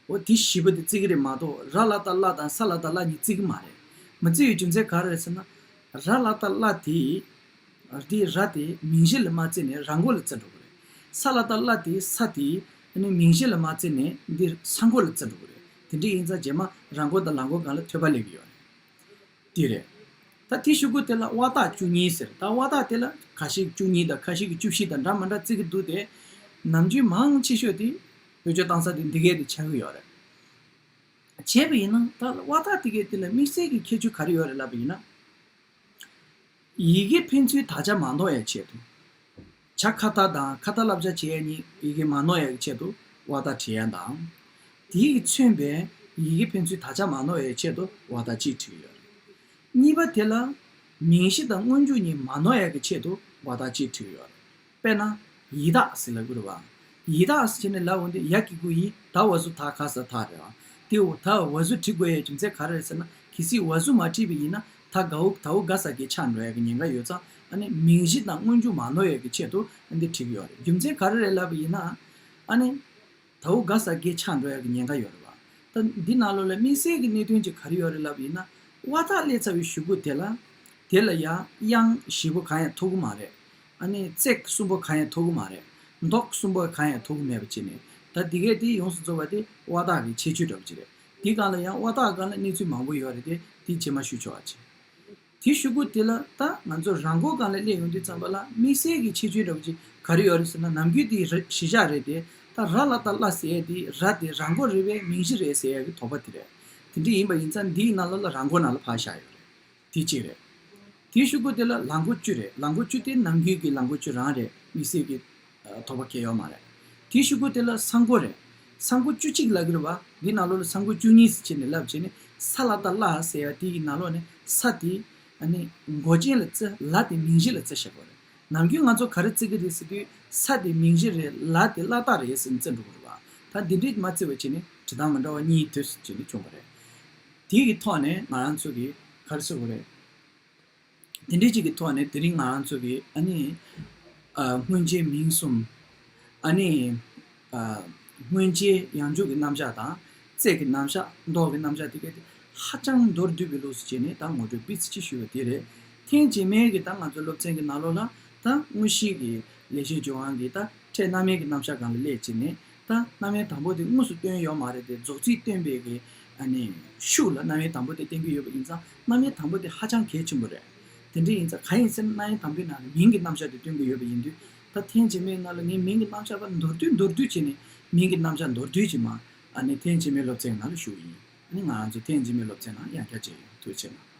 འོ་དེ་བཞི་པོ་དེ་བརྩི་གི་རེད་མ་གཏོགས། ར་ལ་བཏགས་རླ་དང་ས་ལ་བཏགས་བླ་གཉིས་བརྩི་གི་མ་རེད། མི་བརྩི་བའི་རྒྱུ་མཚན་ག་རེ་རེད་ཟེར་ན། ར་ལ་བཏགས་གླ་དེ། དེའི་ར་དེ་མིང་གཞི་ལ་མ་བརྩིས་ནས་ར་མགོ་ལ་བརྩི་འགྲོ་གི་རེད། ས་ལ་བཏགས་བླ་དེ་ས་དེ་ནི་མིང་གཞི་ལ་མ་བརྩིས་ནས་འདི་ས་མགོ་ལ་བརྩི་འགྲོ་གི་རེད། དེ་འདྲ་ཡིན་ཙང་རྗེས་མ་ར་མགོ་དང་ལ་མགོ་སྒང་ལ་ཐོད་པ་སླེབས་ཀྱི་ཡོད་རེད། དེ་རེད། ད་དེའི་གཞུག་གུ་དེ་ལ་དབའ་རྟགས་བཅུ་གཉིས་ཟེར། ད་དབའ་རྟགས་དེ་ལ་ཁ་ཤས་བཅུ་གཉིས་དང་ཁ་ཤས་ཀྱིས་བཅུ་བཞི་དང་འདྲ་མི་འདྲ་བརྩི་གི་འདུག་སྟེ། ནམ་རྒྱུན་མང་ཆེ་ཤོས་དེ་བེད་སྤྱོད་བཏང་ས་དེ་འདི་གས་དེ་ཆགས་ཀྱི་ཡོད་རེད། བྱས་པ་ཡིན་ན་ད་དབའ་རྟགས་དེ་གས་དེ་ལ་དམིགས་བསལ་གྱི་ཁྱད་ཆོས་ག་རེ་ཡོད་རེད་ལབ་པ་ཡིན་ན། ཡི་གེ་ཕན་ཚུན་དག་ཆ་མ་འདོགས་ཡའི་ཆེད་དུ། བྱ་ཁ་བཏགས་དང་ཁ་བཏགས་བསླབ་བྱ་བྱེད་ཡ་གཉིས་ཡི་གེ་མ་ནོར་ཡ་གི་ཆེད་དུ་དབའ་རྟགས་བྲིས་ཡ་དང་། དེ་ཡིས་མཚོན་པའི་ཡི་གེ་ཕན་ཚུན་དག་ཆ་མ་ནོར་ཡའི་ཆེད་དུ་དབའ་རྟགས་གཅིག་བྲིས་ཡོད་རེད། གཉིས་པ་དེ་ལ་མིང་གཞི་དང་སྔོན་འཇུག་གཉིས་མ་ནོར་ཡ་གི་ཆེད་དུ་དབའ་རྟགས་གཅིག་བྲིས་ཡོད་རེད། དཔེར་ན། ཡི་དྭགས་ཟེར་ལབ་དགོས་རེད་བ། ཡི་དྭགས་ཟེར་ནས་ལབ་འོང་དུས་ཡ་གི་གུ་ཡི། ད་འོ་ཟུར་ད་ག་ས་ད་རེད་བ། དེ་འོ་ད་འོ་ཟུར་བྲི་དགོས་ཡའི་རྒྱུ་མཚན་ག་རེ་རེད་ཟེར་ན། གལ་སྲིད་འོ་ཟུར་མ་བྲིས་པ་ཡིན་ན་ད་ག་འོ་ད་འོ་ག་ས་གི་ཆགས་འགྲོ་ཡ་གི་ཉེན་ཁ་ཡོད་ཙང་། ཨ་ནི་མིང་གཞི་དང་སྔོན་འཇུག་མ་ནོར་ཡ་གི་ཆེད་དུ་ཨ་འདི་བྲིས་ཀྱི་ཡོད་རེད། རྒྱུ་མཚན་ག་རེ་རེད་ལབ་པ་ཡིན་ན། ཨ་ནི། ད་འོ་ག་ས་གི་ཆགས་འགྲོ་ཡ་གི་ཉེན་ཁ་ཡོད་རེད་བ། ད་འདི་ནང་ལོགས་ལ་དམིགས་བསལ་གྱི་གནད་དོན་ཅིག་ག་རེ་ཡོད་རེད་ལབ་པ་ཡིན་ན། དབའ་རྟགས་སླེབས་ཚར་བའི་གཞུག་གུ་དེ་ལ། དེ་ལ་ཡང་དབྱངས་བཞི་པོ་གང་ཡང་ཐོབ་ཀྱི་མ་རེད། ཨ་ནི་བརྩེགས་གསུམ་པོ་གང་ཡང་ཐོབ་ཀྱི་མ་རེད། མདོག་གསུམ་པོ་གང་ཡང་ཐོབ་ཀྱི་མེད་པ་བྱས་ནས། ད་འདི་གས་དེ་ཡོངས་སུ་རྫོགས་པ་དེ་དབའ་རྟགས་ཀྱི་ཁྱད་ཆོས་འདྲ་པོ་ཅིག་རེད། དེའི་སྒང་ལ་ཡང་དབའ་རྟགས་སྒང་ལ་གནས་ཚུལ་མང་པོ་ཡོད་རེད་དེ། དེ་རྗེས་མ་ཞུ་ཆོག་པ་བྱེད། དེའི་གཞུག་གུ་དེ་ལ་ད་ང་ཚོ་ར་མགོ་སྒང་ལ་སླེབས་ཡོང་དུས་ཙམ་པ་ལ་དམིགས་བསལ་གྱི་ཁྱད་ཆོས་འདྲ་པོ་ཅིག་ག་རེ་ཡོད་རེད་ཟེར་ན། ནམ་རྒྱུན་དེ་ར་གཞི་བཞག་རེད་དེ། ད་ར་ལ་བཏགས་གླ་ཟེར་ཡས་དེ་ར་དེ་ར་མགོ་རེད་པས་མིང་གཞི་རེད་ཟེར་ཡས་ཀྱི་དོགས་པ་དེ་རེད། དེ་འདྲ་ཡིན་པ་ཡིན་ཙང་འདིའི་ནང་ལོགས་ལ་ར་མགོ་ནང་ལ་ཕར་བཞག་ཡོད་རེད། དེ་གཅིག་རེད། དེའི་གཞུག་གུ་དེ་ལ་ལ་མགོ་བཅུ་རེད། ལ་མགོ་བཅུ་དེ་ནམ་རྒྱུན་གྱི་ལ་མགོ་བཅུ་རང་རེད། དམིགས་བསལ་གྱི་དོགས་པ་གང་ཡང་ཡོད་མ་རེད། དེའི་གཞུག་གུ་དེ་ལ་ས་མགོ་རེད། ས་མགོ་བཅུ་གཅིག་ལབ་ཀྱི་རེད་བ། འདི་ནང་ལོགས་ལ་ས་མགོ་བཅུ་གཉིས་ཟེར་བྱས་ནས་ལབ་བྱས་ནས། ས་ལ་བཏགས་གླ་ཟེར་ཡ་དེ་ཡི་ནང་ལོགས་ནས་ས་དེ་ཨ་ནི་མགོ་ཅན་ལ་བརྩི། ལ་དེ་མིང་གཞི་ལ་བརྩི་བཞག་པ་རེད། ནམ་རྒྱུན་ང་ཚོ་ག་རེ་བརྩི་གི་རེད་ཟེར་དུས་ས་དེ་མིང་གཞི་རེད། ལ་དེ་གླ་རྟགས་རེད་ཟེར་ནས་བརྩི་འགྲོ་གི་རེད་བ། ད་འདི་འདྲས་མ་བརྩི་བ་བྱས་ནས་བྲིས་སྟངས་མི་འདྲ་བ་གཉིས་དུས་སུ་བྱས་ནས་བྱུང་བ་རེད། དེ་གི་ཐོག་ནས་ང་རང་ཚོ་གི་ག་རེ་ཟེར་དགོས་རེད། དེ་འདྲའི་ཅིག་གི་ཐོག་ནས་དེ་རིང་ང་རང་ཚོ་གི་ཨ་ནི། ཨ། སྔོན་ཆད་མིང་གསུམ། ཨ་ནི། ཨ། སྔོན་ཆད་ཡང་འཇུག་གི་རྣམ་གཞག་དང་། བརྩེགས་ཀྱི་རྣམ་གཞག་མདོག་གི་རྣམ་གཞག་དེ་ག་དེ་ཧ་ཅང་མདོར་བསྡུས་པའི་ལུགས་སུ་བྱས་ནས་ད་ངོ་སྤྲོད་སྤེལ་ཚིག་ཅིག་ཞུས་པ་དེ་རེད། ཐེངས་རྗེས་མའི་གི་ད་ང་ཚོ་སློབ་ཚན་གྱི་ནང་ལོགས་ལ་ད་དངོས་གཞིའི་གི་ལེགས་བཤད་ལྗོན་དབང་གི་ད་ཕྲད་རྣམ་དབྱེ་གི་རྣམ་གཞག་སྒང་ལ་སླེབས་བྱས་ནས། ད་རྣམ་དབྱེ་དང་པོ་དེ་དངོས་སུ་སྟོན་ཡོད་མ་རེད་དེ། རྫོགས་ཚིག་སྟོན་པའི་གི་ཨ་ནི་ཤུགས་ལ་རྣམ་དབྱེ་དང་པོ་དེ་བསྟན་གྱི་ཡོད་པ་ཡིན་ཙང་། རྣམ་དབྱེ་དང་པོ་དེ་ཧ་ཅང་གལ་ཆེན་པོ་རེད། དེ་འདྲ་ཡིན་ཙང་གང་ཡིན་ཟེར་ན། རྣམ་དབྱེ་དང་པོའི་ནང་ནས་མིང་གི་རྣམ་གཞག་དེ་སྟོན་གྱི་ཡོད་པ་ཡིན་དུས། ད་ཐེངས་རྗེས་མའི་ནང་ལ་ངས་མིང་གི་རྣམ་གཞག་པ་མདོར་བསྡུས་མདོར་བསྡུས་བྱས་ནས། མིང་གི་རྣམ་གཞག་མདོར་བསྡུས་ཅིག་མར་ཨ་ནི་ཐེངས་རྗེས་མའི་སློབ་ཚན་ནང་ལ་ཞུ་གི་ཡིན། ཨ་ནི་ང་རང་ཚོ་ཐེངས་རྗེས་མའི་སློབ་ཚན་ནང་ཡང་བསྐྱར་མཇལ་ཡོང་། ཐུགས་རྗེ་ཆེ་གནང་།